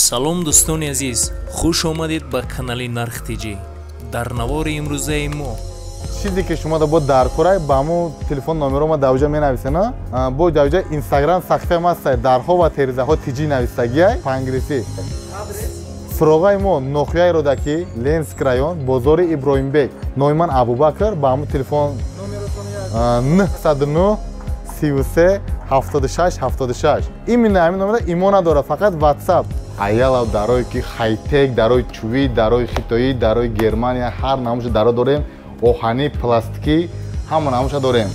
Салом дӯстони азиз, хуш омадед ба канали Нарх ТЖ. Дар навори имрӯзаи мо чизе ки шумо бо даркорай ба ҳамун телефон номеро ма давҷа менависена, бо давҷа Инстаграм саҳифаи ма ҳастай, дарҳо ва терезаҳо ТЖ навистагиай по-англисӣ. Суроғаи мо ноҳияи Рӯдакӣ, Ленинск район, бозори Иброҳимбек. Номи ман Абубакр, ба ҳамун телефон 909 33 76 76. Именно ҳамин номера имо надорад, фақат WhatsApp. Аялав дарое ки хайтек, дарои чувӣ, дарои хитоӣ, дарои Германия, ҳар намуша даро дорем, оҳанӣ, пластикӣ, ҳама намуша дорем.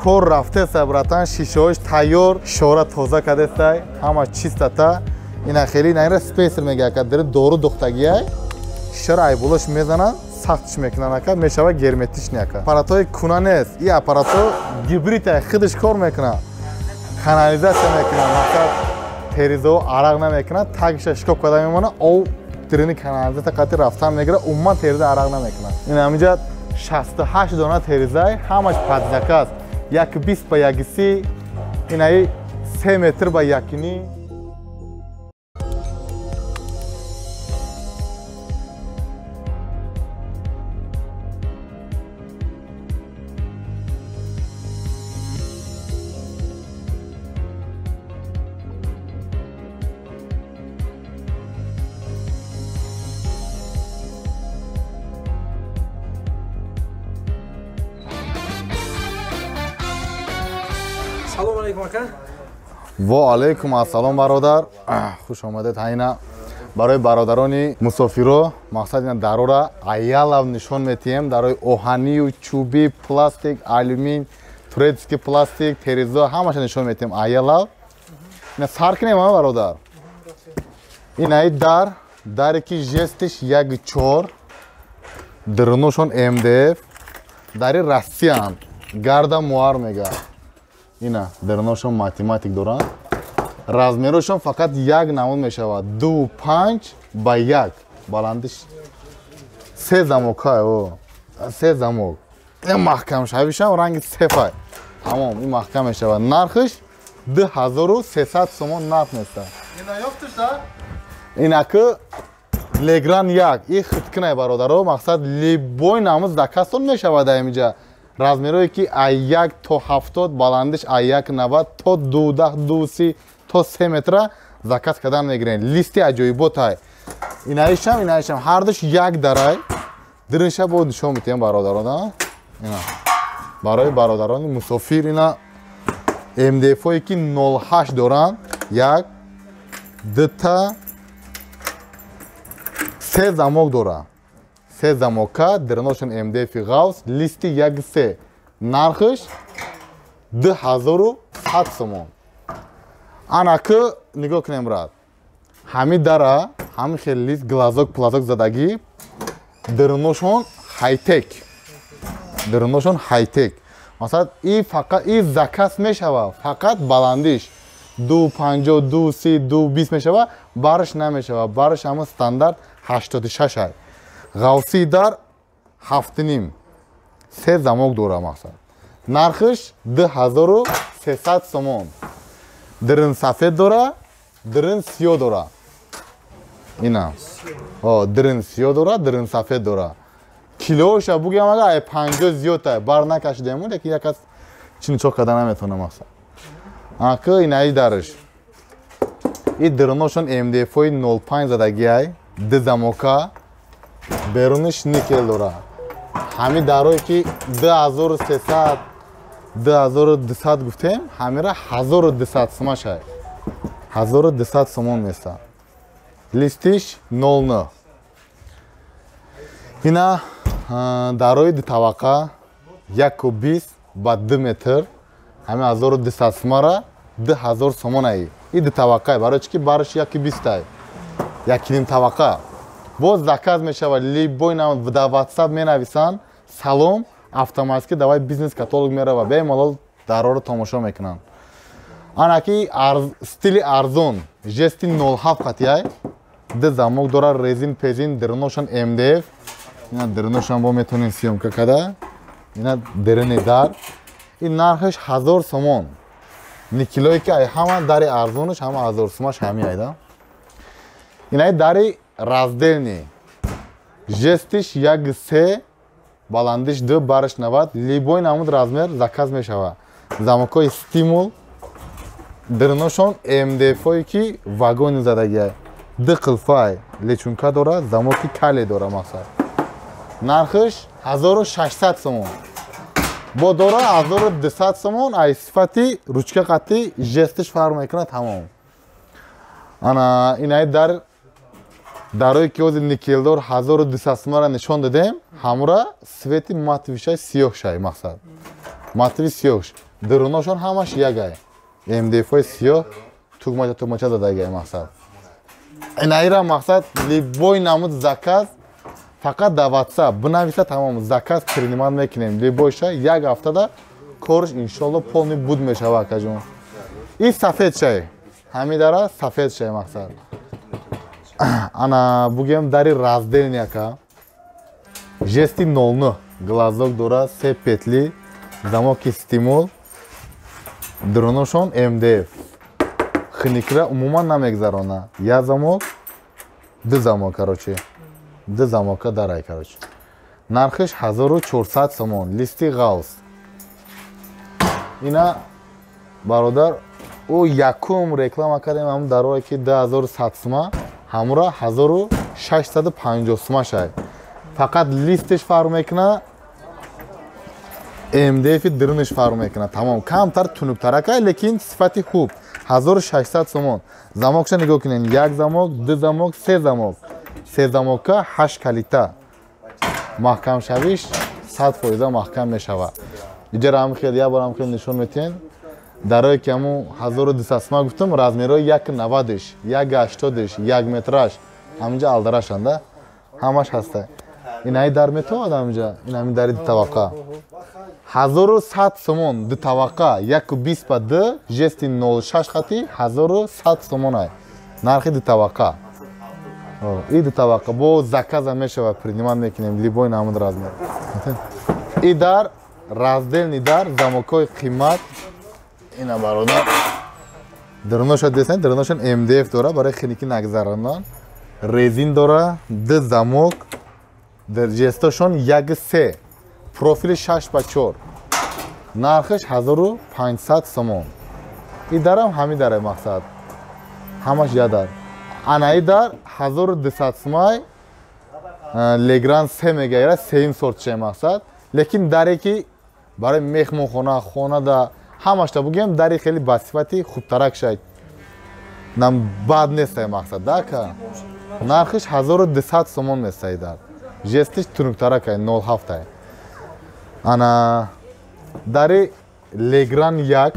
Кор рафтеста, братан, шишаҳош тайёр, шишаҳора тоза кардестай, ҳама чистата. Ина хеле наира спейсер мега, ака дери дору духтагиай, шишаро айболош мезананд, сахтш мекунанд, ака мешава герметични, ака. Аппаратҳои куна нест, и аппаратҳо гибрид, худаш кор мекунад, канализатсия мекунад, мақсад терезаҳо арақ намекунад, тагиша шикоф карда мемонад, об дирини канализатсия қатъи рафтан мегирад, умуман тереза арақ намекунад. Ин ҳаминҷа 68 дона терезаи, ҳамаш под заказ. 1,20 ба 1,30, инаи 3 метр ба 1,5. Салом алейкум, ака. Ва алейкум ассалом, бародар. Хуш омадед. Ҳайна барои бародарони мусофиро мақсад ина дарора аялав нишон метиҳем, дарои оҳанию чӯбӣ, пластик, алюмин, турецкий пластик, терезо, ҳамаша нишон метиҳем аялав. Ина сар кунем, а бародар. Инаи дар, даре ки жестиш 1,4, дирношон МДФ, дари Россиян, гарда муар мега. Ина дарношон математик доранд, размерошон фақат як намуд мешавад, 2,5 ба 1, баландиш се замока, се замок. Ина маҳкам шавишам ранги сефай, тамом, ин маҳкам мешавад. Нархиш 2300 сомон нарх неста. Инаки Легран 1, и хиткинай бародаро, мақсад либой намуд закастон мешавад ҳаминҷа. Размерое ки аз 1 то 70, баландиш аз 1,90 то 2,10, 2,30 то 3 метра заказ кардан мегирем. Листи аҷоиботай. Инаишам, инаишам, ҳардуш як дарай. Диринша бо нишон метиҳем бародарон. Ина барои бародарони мусофир ина МДФ-ое ки 0,8 доранд, 1, 2 та, 3 замок доранд. Се замока, дирношон МДФ ғавс, листи 1,3, нархиш 2100 сомон. Анаки нигоҳ кунем, брат. Ҳами дара, ҳами хел лист глазок плазок задагӣ, дирношон хайтек. Дирношон хайтек. Масалан, и фақат и заказ мешава, фақат баландиш 2,50, 2,30, 2,20 мешава, барш намешава. Барш ҳама стандарт 86 ай. Ғавсии дар 7,5, се замок дора мақсад. Нархиш 2300 сомон. Дирин сафед дора, дирин сиё дора. Ина. Дирин сиё дора, дирин сафед дора. Килоша бугем ага ай 50 зиёд бар накашидем, лекин як аз чини чоқ карда наметавонам мақсад. Аки инаи дариш. И дириношон МДФ-ои 0,5 задагиай, ду замока, беруниш никел дора. Ҳами дарое ки 2300, 2200 гуфтем, ҳамира 1200 сума шай. 1200 сомон места. Листиш 0,9. Ина дарои ду табақа 1,20 ба 2 метр, ҳами 1200 сумара 2000 сомон ай. И ду таваққай, барои чӣ ки барш 1.20 ай. 1.5 таваққа. Боз заказ мешавад, любой нам дар WhatsApp менависанд, салом, автоматики давай бизнес каталог мерава, бемалол дароро тамошо мекунанд. Анаки стили арзон, жести 07 қатиай, ду замок дора, резин пезин, дирношон МДФ. Ина дирношон бо метонем съёмка када. Ина дирни дар. Ин нархаш 1000 сомон. Никелое ки ай ҳама дари арзонаш ҳама 1000 сомаш ҳами айда. Инаи дари раздельный. Жестиш 1.3, баландиш 2, барш 90, любой намуд размер заказ мешавад. Замокҳои стимул, дирношон МДФ-ое ки вагони задагиай. Ду қилфай, лечунка дора, замоки кале дора мақсад. Нархиш 1600 сомон. Бо дора 1200 сомон, ай сифати ручка қатӣ жестиш фарқ мекунад тамом. Ана инаи дар дарое ки ҳозир никелдор 1200 сомонро нишон додем, ҳамура свети матвишай сиёҳ шай мақсад. Матви сиёҳш. Дируношон ҳамаш ягай. МДФ-ҳои сиёҳ тугмача тугмача задагиай мақсад. Инаира мақсад любой намуд заказ фақат дар WhatsApp бинависа тамом заказ принимать мекунем. Любой ша як ҳафтада корш иншоалло полный буд мешава акаҷон. И сафед шай. Ҳами дара сафед шай мақсад. Ана бугем дари раздельный ака. Жести 09 глазок дора, се петли, замоки стимул, дроношон МДФ. Хиникра умуман намегзарона. Я замок, ду замок, короче. Ду замока дарай, короче. Нархиш 1400 сомон, листи ғавс. Ина бародар, ӯ якум реклама кардем ҳам дарое ки 2100 сома, ҳамура 1650 сома шай. Фақат листиш фарқ мекуна, МДФ-и дируниш фарқ мекуна. Тамом, камтар тунуктаракай, лекин сифати хуб. 1600 сомон. Замокша нигоҳ кунед, як замок, ду замок, се замок. Се замока 8 калита. Маҳкамшавиш 100% маҳкам мешавад. Иҷара ҳам хел як бор ҳам хел нишон метиҳен. Дарое ки ҳамун 1200 сома гуфтам, размерҳои 1.90-ш, 1.80-ш, 1 метраш, ҳаминҷа алдарашанда, ҳамаш ҳаста. Инаи дар метавад ҳаминҷа, ин ҳамин дари ду таваққа. 1100 сомон ду таваққа, 1.20 ба 2, жести 06 хати 1100 сомон ай. Нархи ду таваққа. И ду таваққа бо заказа мешавад, принимать мекунем любой намуд размер. И дар раздельный дар замокҳои қимат. Ина бародар, дирноша десен, дирношон МДФ дора барои хиники нагзарондан, резин дора, ду замок, жестошон 1.3, профили 6x4, нархиш 1500 сомон. И дарам ҳами даре мақсад, ҳамаш я дар. Анаи дар 1200 сомай, Легран 3 мегайра, сеюм сортче мақсад, лекин даре ки барои меҳмонхона, хонада ҳамашта бугем, дари хеле ба сифати хубтарак шай. Нам бад нестай мақсад, да ка? Нархиш 1200 сомон местай дар. Жестиш тунуктарак ай, 07 ай. Ана дари Легран 1,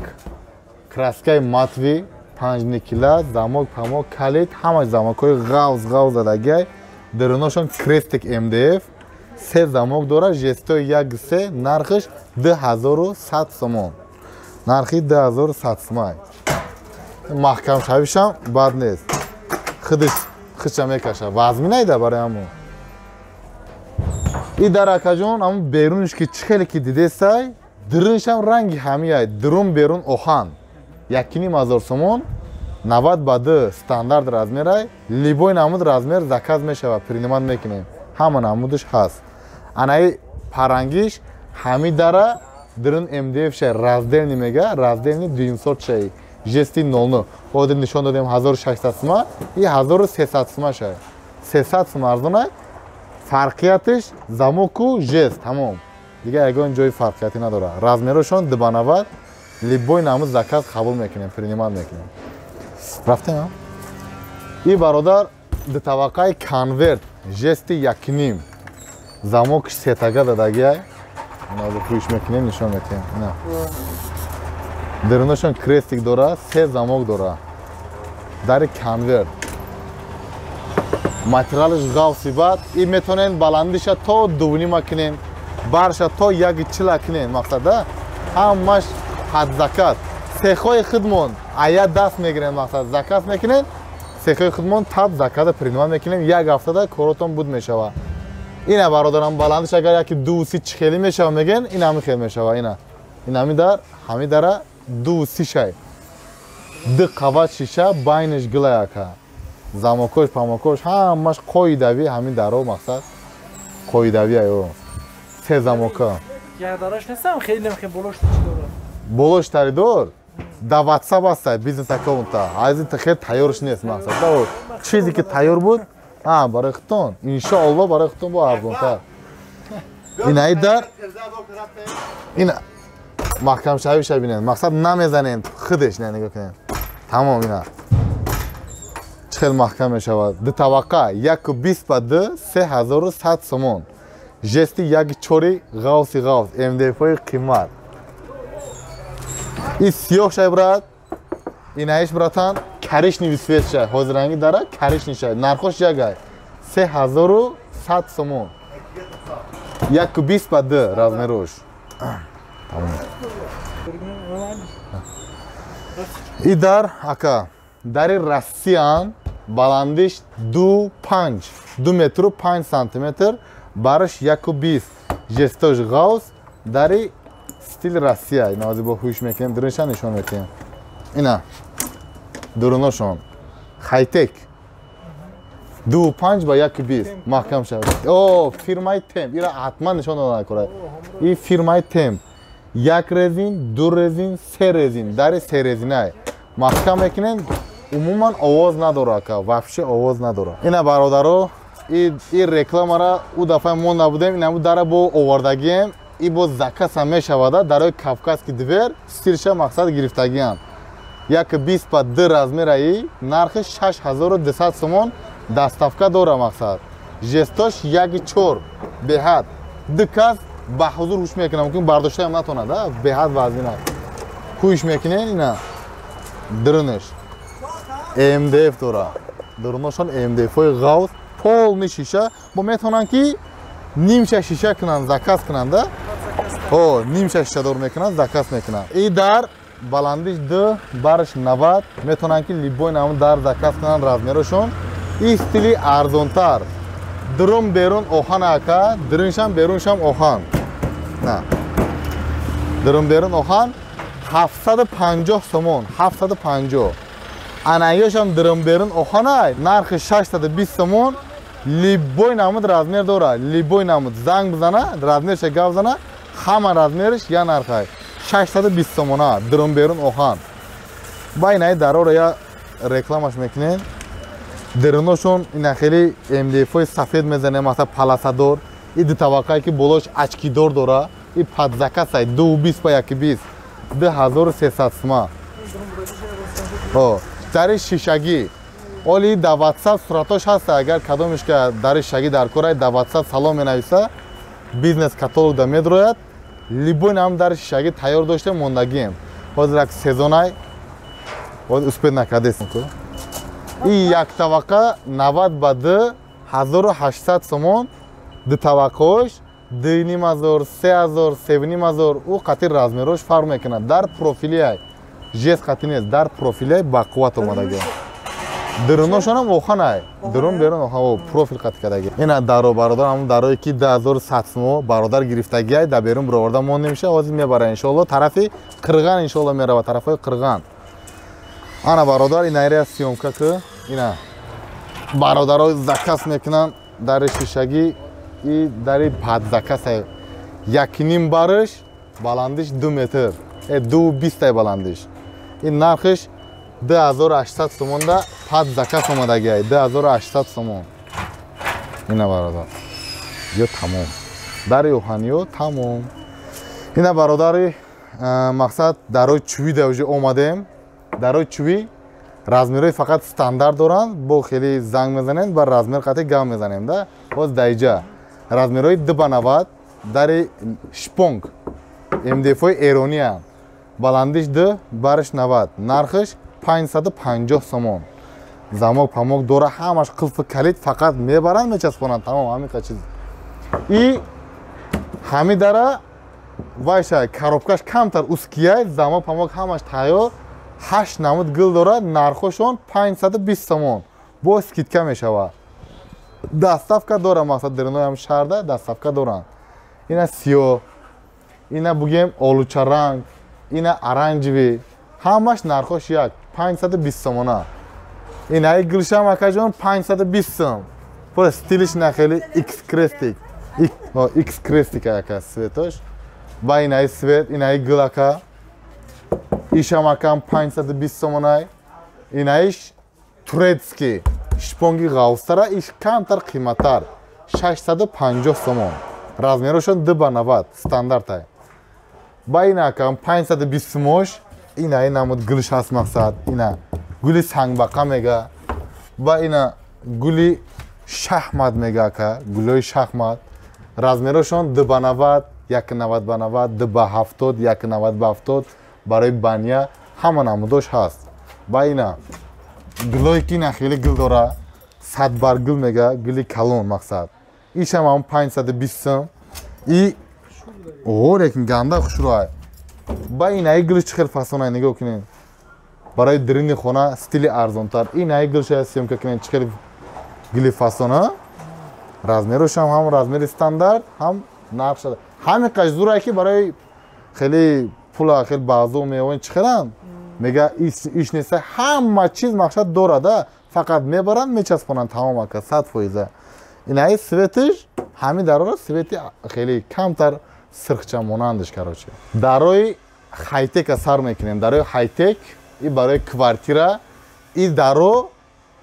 краскаи матви, 5 никела, замок, памок, калит, ҳамаш замокҳои ғавз ғавз задагиай. Дируношон крестик МДФ, се замок дора, жестои 1.3, нархиш 2100 сомон. Нархи 2100 сомон. Маҳкамшавишам бад нест. Худиш худша мекаша. Вазми найда барои ҳамон. И дар акаҷон ҳамон беруниш ки чӣ хеле ки дидесай, дирунишам ранги ҳамиай, дирун берун оҳан. 1500 сомон, 90 ба 2 стандарт размерай, любой намуд размер заказ мешавад, принимать мекунем. Ҳама намудиш ҳаст. Анаи парангиш ҳами дара дирун МДФ шай, раздельный мега, раздельный дуюм сорт шай, жести 00. Ҳозир нишон додем 1600 сома, и 1300 сома шай. 300 сома арзонай. Фарқиятиш замоку жест, тамом. Дигар ягон ҷои фарқиятӣ надорад. Размерашон 2 ба 90, любой намуд заказ қабул мекунем, принимать мекунем. Рафтем, а? И бародар ду таваққаи конверт, жести 1.5. Замокш сетага дадагиай. Ина пӯш мекунем, нишон метиҳем. Ина. Дарунашон крестик дора, се замок дора. Дари конверт. Материалаш ғафси бад. И метонен баландиша то 2.5 кунен, барша то 1.40 кунен. Мақсада ҳамаш ҳад заказ. Сехои худмон ая даст мегирен, мақсад заказ мекунен. Сехои худмон таб заказа принимат мекунем. Як ҳафтада коротон буд мешава. Ина бародарам баландиш агар яки 2.30 чихели мешава меген, ин ҳами хел мешава. Ина. Ин ҳами дар, ҳами дара 2.30 шай. Ду қават шиша байниш гилаяка. Замокош, памокош ҳамаш қоидави ҳамин даро мақсад қоидави аю. Се замока. Як дараш нестам, хеле хеле болош чӣ дора. Болош таридор. Да WhatsApp аст, бизнес аккаунта. Аз ин хел тайёрш нест мақсад. Да чизе ки тайёр буд, барои худтон. Иншоаллоҳ барои худтон бо арзонтар. Ин ай дар ин маҳкамшавиша бинед. Мақсад намезанем, худеш не нигоҳ кунед. Тамом ина. Чӣ хел маҳкам мешавад. Ду табақа 1.20 ба 2 3100 сомон. Жести 1.4 ғавси ғавс, МДФ-ҳои қимат. И сиёҳ шай брат, инаиш братан коричневый цвет шай, ҳозир ранги дара коричневый шай, нархош ягай 3100 сомон. 1.20 ба 2 размерош. Тамом. И дар ака, дари Россиян баландиш 2.5, 2 метру 5 сантиметр, бараш 1.20, жестош ғавс, дари стил Россия. Ина ҳозир бо ҳуш мекунем, дурунша нишон метиҳем. Ина дуруношон хайтек 2.5 ба 1.20 маҳкам шавад. О, фирмаи Темп, ира ҳатман нишон дода накорад. И фирмаи Темп як резин, ду резин, се резин, дари се резинай маҳкам мекунем, умуман овоз надора ака, вообще овоз надора. Ина бародаро, и рекламара у дафъа мо набудем, ина дара бо овардагием, и бо заказ ҳам мешавада, дарои кавказский дверь стилша мақсад гирифтагиам. 1.20 ба 2 размераи, нархи 6200 сомон, доставка дора мақсад. Жестош 1.4 беҳад. Ду кас ба ҳузур ҳуш мекунам, мумкин бардоштаам натонад, беҳад вазина. Ҳуш мекунен ина дурунаш. МДФ дора. Дурунашон МДФ-ҳои ғавс, полный шиша. Бо метавонанд ки нимша шиша кунанд, заказ кунанд, да? О, нимша шишадор мекунанд, заказ мекунанд. И дар баландиш 2, барш 90, метавонанд ки либой намуд дар заказ кунанд размерошон. И стили арзонтар. Дурун берун оҳан ака, дуруншам беруншам оҳан. На. Дурун берун оҳан 750 сомон, 750. Анаёшам дурун берун оҳан нархи 620 сомон. Либой намуд размер дора, либой намуд занг бизана, размерша гап зана, ҳама размериш я нархай. 620 сомона, дурун берун оҳан. Ба инаи дарора я рекламаш мекунем. Дуруношон ина хеле МДФ-ҳои сафед мезанем, масалан паласадор, и ду табақае ки болош очкидор дора, и под заказ ай 2.20 ба 1.20, 2300 сума. О, дари шишагӣ. Оли да WhatsApp суратош ҳаст, агар кадомиш ки дари шишагӣ дар кор ай, да WhatsApp салом менависа, бизнес каталог да медрояд. Либой нам дари шишагӣ тайёр доштем, мондагием. Ҳозир як сезонай, ҳозир успед накардесем. И як табақа 90 ба 2 1800 сомон, ду табақаош 2.5 ҳазор, 3 ҳазор, 3.5 ҳазор, ӯ қатъи размерош фарқ мекунад. Дар профилиай, жест қатъи нест, дар профилиай ба қувват омадаги. Дуруношонам оҳанай, дурун берун оҳан, профил қатъи кардаги. Ина даро бародар, ҳамон дарое ки 2100 сумо бародар гирифтагиай, дар берун бироварда мон намеша, ҳозир мебара иншоалло тарафи Қирған, иншоалло мерава тарафҳои Қирған. Ана бародар, ина айрия съёмка ки, ина бародаро заказ мекунанд дари шишагӣ, и дари под заказ ай 1.5 барш, баландиш 2 метр, 2.20 ай баландиш. Ин нархиш 2800 сомонда под заказ омадагиай, 2800 сомон. Ина бародар, ё тамом. Дари оҳаниё тамом. Ина бародари, мақсад дарои чӯбӣ да уже омадем. Дарои чӯбӣ размерҳои фақат стандарт доранд, бо хеле занг мезанем ба размер қатъи гап мезанем, да. Боз даиҷа размерҳои 2 ба 90 дари шпонг, МДФ-ҳои эрониянд. Баландиш 2, барш 90. Нархиш 550 сомон. Замок памок дора, ҳамаш қулфи калид, фақат мебаранд, мечаспонанд, тамом, ҳамин чиз. И ҳами дара вайша коробкаш камтар узкий, замок памок ҳамаш тайёр, 8 намуд гул дорад, нархошон 520 сомон. Бо скидка мешавад. Доставка дора, мақсад даринои ҳам шаҳрда доставка доранд. Ина сиёҳ, ина бугем олучаранг, ина оранжевый, ҳамаш нархош як 520 сомона. Инаи гулшам акаҷон 520 сом. Пура стилиш на хеле X крестик. X крестик ака цветош. Ба инаи цвет, инаи гул ака. Ишам акам 520 сомонай. Инаиш турецкий. Шпонги ғавстара, иш камтар қиматтар. 650 сомон. Размерошон 2 ба 90 стандартай. Ба ина акам 520 сомош. Инаи намуд гулш ҳаст мақсад. Ина гули сангбақа мега. Ба ина гули шахмат мега ака, гулои шахмат. Размерошон 2 ба 90, 1,90 ба 90, 2 ба 70, 1,90 ба 70 барои баня ҳама намудош ҳаст. Ба ина гулое ки ина хеле гул дора, садбар гул мега, гули калон мақсад. Ишам ҳам 520 сом. И о, лекин ганда хушрӯай. Ба инаи гулш чӣ хел фасонай, нигоҳ кунед. Барои дирини хона стили арзонтар. Инаи гулша съёмка кунед, чӣ хел гули фасона. Размерошам ҳам размери стандарт, ҳам нархша. Ҳамин қаш зурае ки барои хеле пула, хеле баъзо меовен чӣ хеланд? Мега иш неста, ҳама чиз мақсад дорада, фақат мебаранд, мечаспонанд, тамом ака, 100%. Инаи цветиш ҳамин дарора цвети хеле камтар сирхча монандиш, короче. Дарои хайтека сар мекунем. Дарои хайтек и барои квартира, и даро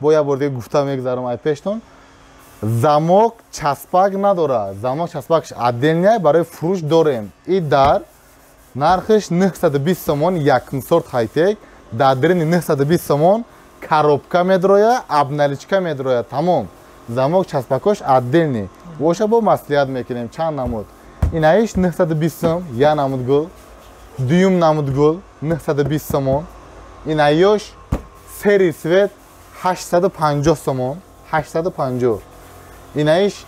бо як бор дига гуфта мегзарам ай пештон. Замок часпак надора. Замок часпакш отдельный, барои фурӯш дорем. И дар нархиш 920 сомон, якум сорт хайтек. Дар дарини 920 сомон коробка медроя, обналичка медроя, тамом. Замок часпакош отдельный. Боша бо маслиҳат мекунем чанд намуд. Инаиш 920 сом, я намуд гул, дуюм намуд гул 920 сомон. Инаёш серый цвет 850 сомон, 850. Инаиш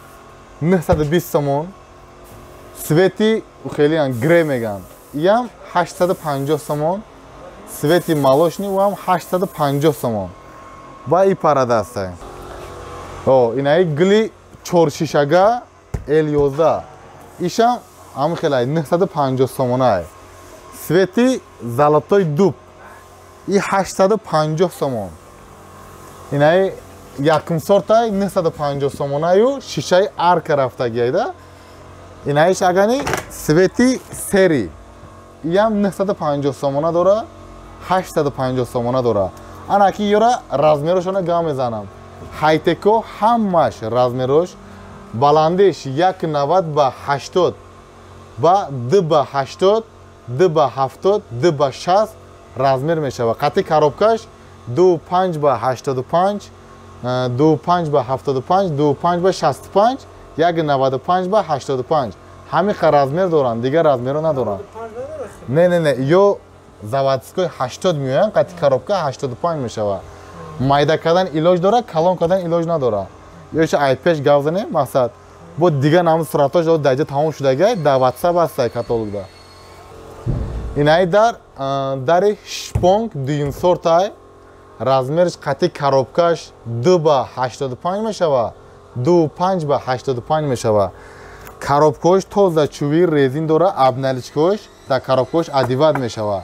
920 сомон, цвети хеле грей меган. Иам 850 сомон, цвети молочный уам 850 сомон. Ба и парадастай. О, инаи гули чоршишага L11. Ишам ҳам хелай 950 сомонай. Цвети золотой дуб. И 850 сомон. Инаи якум сортай 950 сомонаю, шишаи арка рафтагиайда. Инаиш агани цвети серый. Иам 950 сомона дора, 850 сомона дора. Анаки ёра размерошона гам мезанам. Хайтеко ҳамаш размерош баландиш 1,90 ба 80 ба 2 ба 80, 2 ба 70, 2 ба 60 размер мешавад. Қати коробкаш 2,5 ба 85, 2,5 ба 75, 2,5 ба 65, 1,95 ба 85. Ҳамин қа размер доранд, дигар размерро надоранд. Не, не, не, ё заводской 80 меоянд, қати коробка 85 мешавад. Майда кардан илоҷ дорад, калон кардан илоҷ надорад. Ёша ай пеш гап занем, мақсад бо дигар намуд суратош даҷа тамом шудагай, дар WhatsApp ҳастай каталогда. Инаи дар дари шпонг дуюм сортай, размериш қати коробкаш 2 ба 85 мешавад, 2,5 ба 85 мешавад. Коробкаҳош тоза чӯби резин дора, обналичкаҳош дар коробкаҳош одевать мешавад.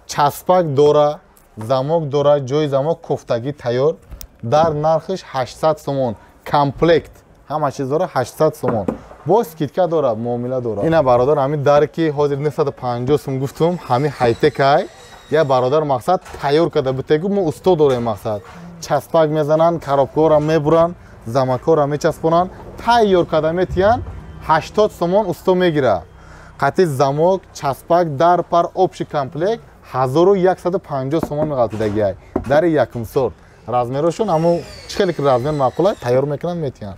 Часпак дора, замок дора, ҷои замок кофтагӣ тайёр. Дар нархиш 800 сомон, комплект ҳама чиз дора, 800 сомон. Бо скидка дора, муомила дора. Ина бародар, ҳамин даре ки ҳозир 950 сом гуфтум, ҳамин хайтекай. Я бародар мақсад тайёр карда битегу, мо усто дорем мақсад. Часпак мезананд, коробкаҳоро мебуранд, замокҳоро мечаспонанд, тайёр карда метиҳанд, 80 сомон усто мегирад. Қати замок, часпак, дар пар общий комплект 1150 сомон меғалтидагиай. Дари якум сорт. Размерошон ҳамун чӣ хеле ки размер маъқулай, тайёр мекунанд, метиҳанд.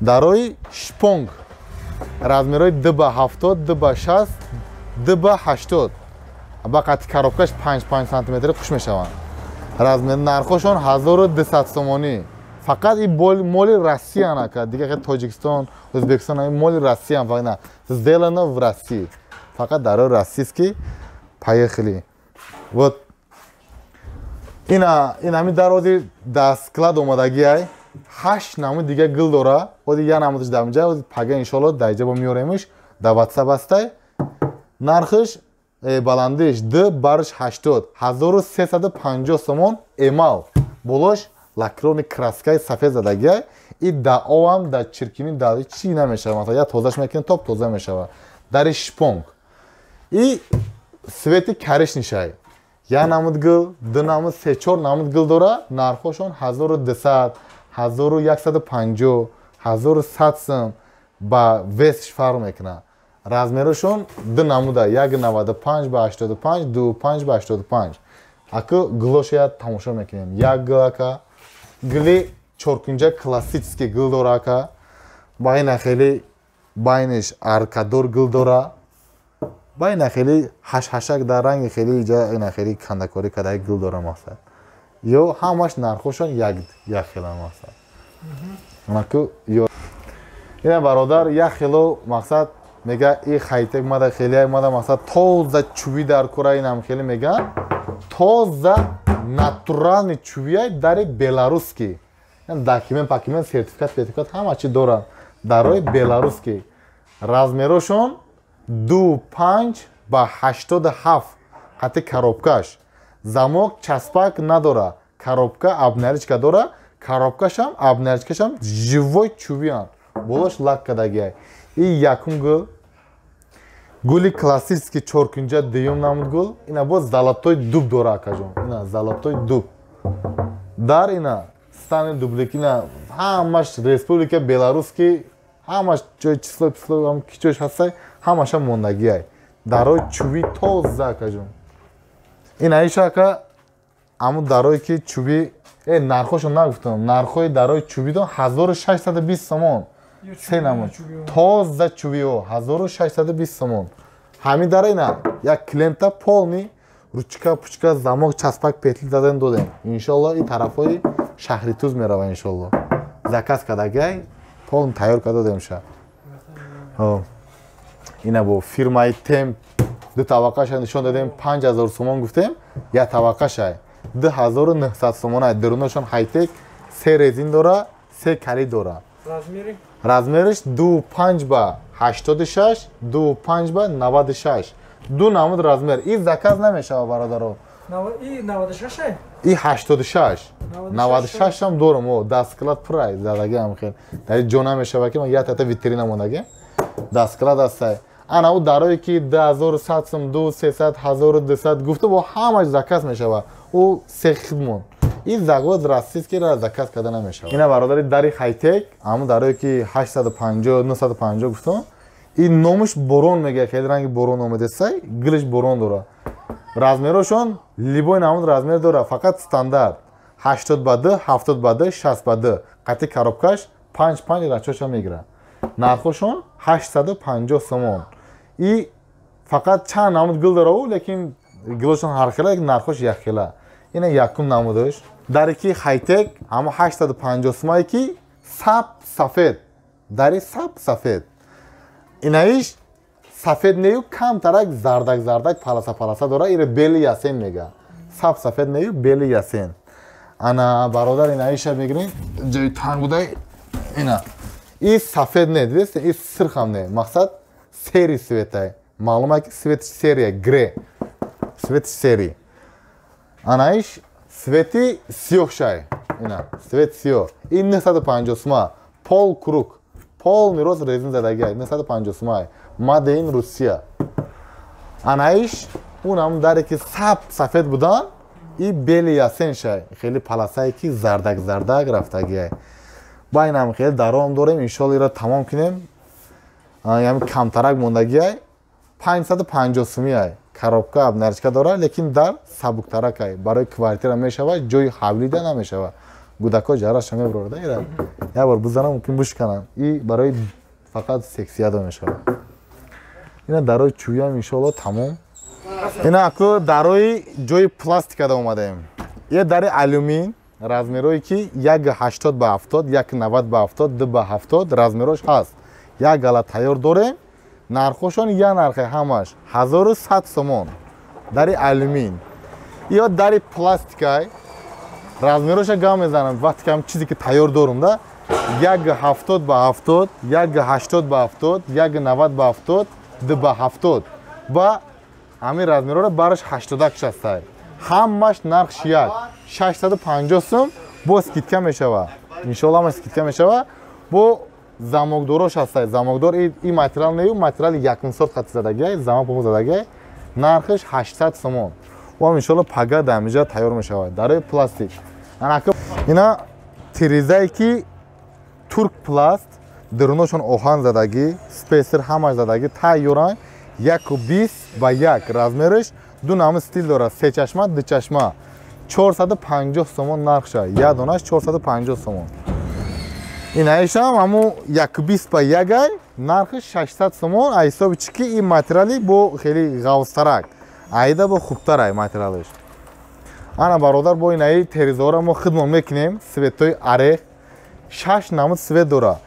Дарои шпонг размерҳои 2 ба 70, 2 ба 60, 2 ба 80. Ба қати коробкаш 5-5 сантиметр хуш мешаванд. Размер нархошон 1200 сомонӣ. Фақат ин моли Россия нака, дигар хел Тоҷикистон, Ӯзбекистон ин моли Россия фақат на. Сделано в России. Фақат дар российский. Поехали. Вот ина ин ҳамин дар ози дар склад омадагиай. 8 намуд дига гул дора. Ози я намудаш дар инҷа, ози пага иншоалло дар инҷа бо меоремш. Дар WhatsApp ҳастай. Нархш баландиш 2 барш 80 1350 сомон эмал. Болош лакировный краскаи сафед задагиай. И да овам да чиркини да чӣ намешава. Масалан, я тозаш мекунем, топ тоза мешава. Дари шпонг. И цвети коричневый. Я намуд гул, ду намуд, се чор намуд гул дора. Нархошон 1200, 1150, 1100 сом ба весш фарқ мекунад. Размерашон ду намуда, 1,95 ба 85, 2,5 ба 85. Аку гулоша тамошо мекунем. Як гул ака, гули чоркунҷа классический гул дора ака. Ба ина хеле байниш аркадор гул дора. Ба ина хеле ҳашҳашак дар ранги хеле иҷа ина хеле кандакорӣ карда гул дора мақсад. Ё ҳамаш нархошон як як хела мақсад. Аку ё ина бародар як хело мақсад мега и хайтек мада хеле мада мақсад тоза чӯби дар кора инам хеле мега тоза натуральный чӯбиай дари беларусский. Документ пакумент сертификат сертификат ҳама чи доранд. Дарои беларусский. Размерошон 2,5 ба 87 қати коробкаш. Замок часпак надора. Коробка обналичка дора. Коробкашам обналичкашам живой чӯбианд. Болош лак кардагиай. И якум гул. Гули классический чоркунҷа дуюм намуд гул. Ина боз золотой дуб дора акаҷон. Ина золотой дуб. Дар ина стани дублик ина ҳамаш Республика Беларусский ҳамаш ҷои число писло ҳам кичош ҳастай ҳамаша мондагиай. Дарои чӯби тоза акаҷон. Ина иша ака аму дарое ки чӯби нархошо нагуфтам. Нархои дарои чӯбидон 1620 сомон. Се намуд. Тоза чӯбиҳо 1620 сомон. Ҳамин дара ина як клиента полный ручка пучка замок часпак петли задан додем. Иншоалло ин тарафҳои шаҳри Туз мерава иншоалло. Заказ кардагиай полный тайёр карда додем ша. Ина бо фирмаи Темп ду табақаша нишон додем 5000 сомон гуфтем, як табақашай 2900 сомон. Дарунашон хайтек, се резин дора, се калид дора. Размери? Размериш 2,5 ба 86, 2,5 ба 96. Ду намуд размер. И заказ намешава бародаро. И 96 ай? И 86. 96 ҳам дорам, о, дар склад пурай задаги ҳам хел. Дар ҷо намешава ки ман як тата витрина мондаги. Дар склад ҳастай. Ана ӯ дарое ки 2100 сом, 2300, 1200 гуфта бо ҳамаш заказ мешава. Ӯ се хидмон. Ин завод российский ра заказ карда намешавад. Ина бародари дари хайтек, ҳамун дарое ки 850, 950 гуфтам, ин номаш борон мега, хеле ранги борон омадесай, гилиш борон дора. Размерошон любой намуд размер дора, фақат стандарт 80 ба 2, 70 ба 2, 60 ба 2. Қати коробкаш 5-5 рачоша мегирад. Нархошон 850 сомон. И фақат чанд намуд гил дора ӯ, лекин гилошон ҳар хела, нархош як хела. Ина якум намудаш. Дари ки хайтек ҳамо 850 сомае ки саб сафед. Дари саб сафед. Инаиш сафед нею камтарак зардак зардак паласа паласа дора, ире бели ясен мега. Саб сафед нею бели ясен. Ана бародар инаиша мегирем, ҷои танг будай ина. И сафед не, дидесте, и сирхам не. Мақсад серый цветай. Маълум ки цвет серия, гре. Цвет серый. Анаиш цвети сиёҳ шай. Ина, цвет сиёҳ. Ин 950 сума. Пол круг. Полный рост резин задагиай. 950 сумай. Made in Русия. Анаиш унам даре ки саб сафед будан, и бели ясен шай. Хеле паласае ки зардак зардак рафтагиай. Ба инам хеле даром дорем, иншоалло ира тамом кунем. Яъне камтарак мондагиай. 550 сумиай. Коробка обналичка дора, лекин дар сабуктаракай. Барои квартира мешава, ҷои ҳавлида намешава. Гудако ҷараша мебурда ира. Як бор бизанам мумкин бишканам. И барои фақат сексияда мешава. Ина дарои чӯям иншоалло тамом. Ина аку дарои ҷои пластикада омадаем. Е дари алюмин, размерое ки 1,80 ба 70, 1,90 ба 70, 2 ба 70 размерош ҳаст. Як гала тайёр дорем. Нархошон я нархе ҳамаш 1100 сомон. Дари алюмин. Ё дари пластикай размероша гам мезанам. Вақте ки ҳам чизе ки тайёр дорум да 1,70 ба 70, 1,80 ба 70, 1,90 ба 70, 2 ба 70 ба ҳамин размерора бараш 81 шастай. Ҳамаш нархш як 650 сум бо скидка мешава. Иншоалло ҳамаш скидка мешава. Бо замокдорош ҳастай. Замокдор и материал нею, материали якум сорт хати задагиай, замок бо задагиай. Нархш 800 сомон. Ӯ иншоалло пага дамиҷа тайёр мешавад. Дарои пластик. Ина тирезае ки турк пласт, даруношон оҳан задагӣ, спейсер ҳамаш задагӣ, тайёран 1,20 ба 1 размераш, ду намуд стил дорад, се чашма, ду чашма. 450 сомон нархша, як донаш 450 сомон. Инаишам ҳамун 1,20 ба 1 нархиш 600 сомон, аз ҳисоби чӣ ки ин материали бо хеле ғавзтарак, айда бо хубтарай материалаш. Ана бародар, бо инаи терезаҳоро мо хидмон мекунем, светои орех, 6 намуд свет дора.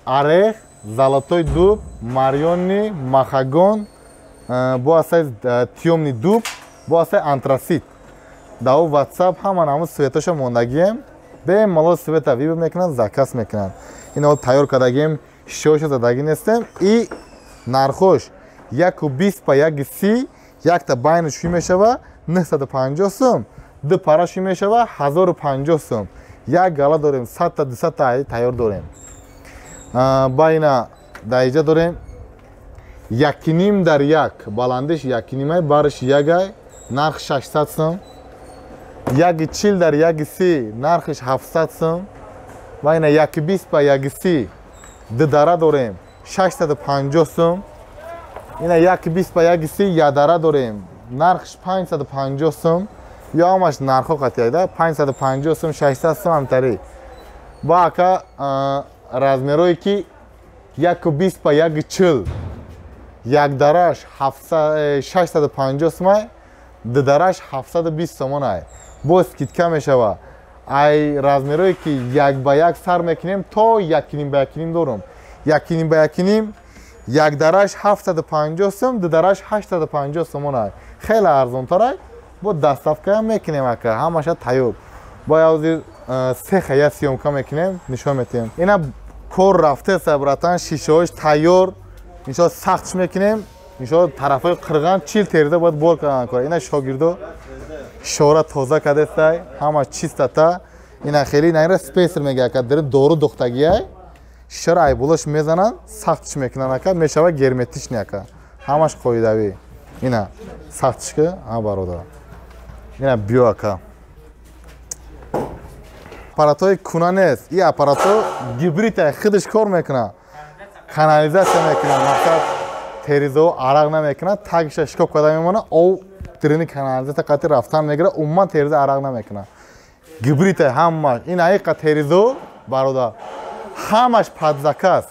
Орех, золотой дуб, мариони, махагон, бо асай тёмный дуб, бо асай антрасит. Дар WhatsApp ҳама намуд светоша мондагием. Бемалол света вибр мекунанд, заказ мекунанд. Ино тайёр кардагием, шишаҳоша задагӣ нестем. И нархош 1,20 ба 1,30, якта байнаш шӯй мешава 950 сум, ду пара шӯй мешава 1050 сум. Як гала дорем, 100 та 200 та тайёр дорем. Ба ина дар иҷа дорем 1,5 дар 1, баландиш 1,5, барш 1, нарх 600 сум. 1,40 дар 1,30, нархиш 700 сум. Ва ина 1,20 ба 1,30, ду дара дорем 650 сум. Ина 1,20 ба 1,30, як дара дорем, нархш 550 сум. Ё ҳамаш нархҳо қатиайда 550 сум, 600 сум ҳамтари. Ба ака размерое ки 1,20 ба 1,40, як дараш 650 сумай, ду дараш 720 сомонай. Бо скидка мешава. Ай размерое ки 1 ба 1 сар мекунем то 1,5 ба 1,5 дорум. 1,5 ба 1,5, як дараш 750 сум, ду дараш 850 сомонай. Хеле арзонтарай. Бо доставка мекунем ака, ҳамаша тайёр. Бо ҳозир се хая съёмка мекунем, нишон метиҳем. Ина кор рафтеса братан, шишаҳош тайёр. Иншоалло сахтш мекунем. Иншоалло тарафҳои қирған 40 тереза бояд бор кардан кор. Ина шогирдо шишаҳоро тоза кардестай, ҳама чистота. Ина хеле ина спейсер мега ака, дар дору духтагиай. Шишаро айболош мезананд, сахтш мекунанд ака, мешава герметичный ака. Ҳамаш қоидавӣ. Ина сахтш ки, ҳа бародар. Ина биё ака. Аппаратҳои куна нест. Ин аппаратҳо гибрид худаш кор мекунад. Канализатсия мекунад, мақсад терезаҳо арақ намекунад, тагиша шикоф карда мемонад, об дирини канализатсия қатъи рафтан мегирад, умуман тереза арақ намекунад. Гибрид ҳамаш. Ин ҳақиқа терезаҳо бародар ҳамаш под заказ.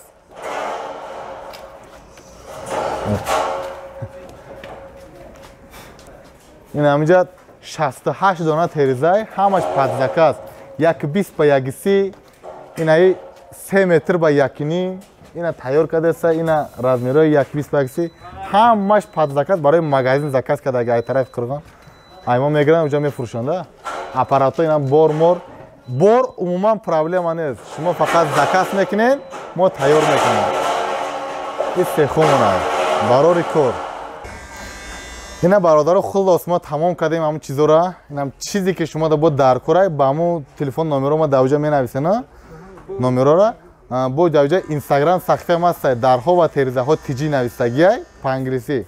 Ин ҳаминҷа 68 дона терезай, ҳамаш под заказ. 1,20 ба 1,30, инаи 3 метр ба 1,5, ина тайёр кардеса, ина размерҳои 1,20 ба 1,30, ҳамаш под заказ барои магазин заказ карда, ай тарафи Қирғон. Ай мо мегиранд, уҷа мефурӯшанд. Аппаратҳо ина бор-мор, бор умуман проблема нест. Шумо фақат заказ мекунед, мо тайёр мекунем. Ин сехумона барори кор. Ина бародаро, хулос мо тамом кардем ҳамун чизора. Инам чизе ки шумо да бо даркорай, ба ҳамун телефон номеро мо дар уҷа менависена, номерора. Бо дар уҷа Инстаграм саҳифаам ҳастай, дарҳо ва терезаҳо тиҷи навистагиай па англисӣ.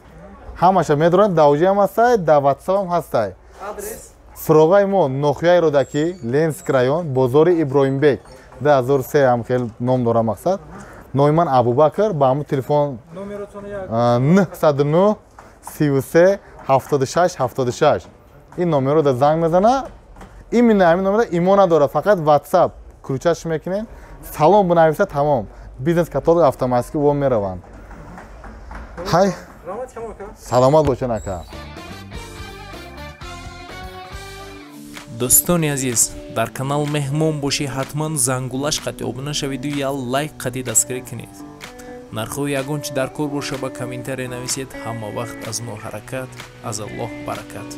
Ҳамаша медоранд, дар уҷаам ҳастай, дар ватсапам ҳастай. Суроғаи мо ноҳияи Рӯдакӣ, Ленинск район, бозори Иброҳимбек, 2003 ҳам хел ном дора мақсад. Номи ман Абубакр, ба ҳамун телефон 909 33 76 76. Ин номерро да занг мезана. Именно ҳамин номерро имо надорад, фақат WhatsApp ключаш мекунед, салом бинависа, тамом. Бизнес каталог автоматики во мераванд. Ҳай, саломат бошен ака. Дӯстони азиз, дар канал меҳмон бошӣ, ҳатман зангулаш қати обуна шавиду як лайк қати дастгирӣ кунед. Нархҳои ягон чи дар кор боша, ба комментария нависед. Ҳама вақт аз мо ҳаракат, аз Аллоҳ баракат.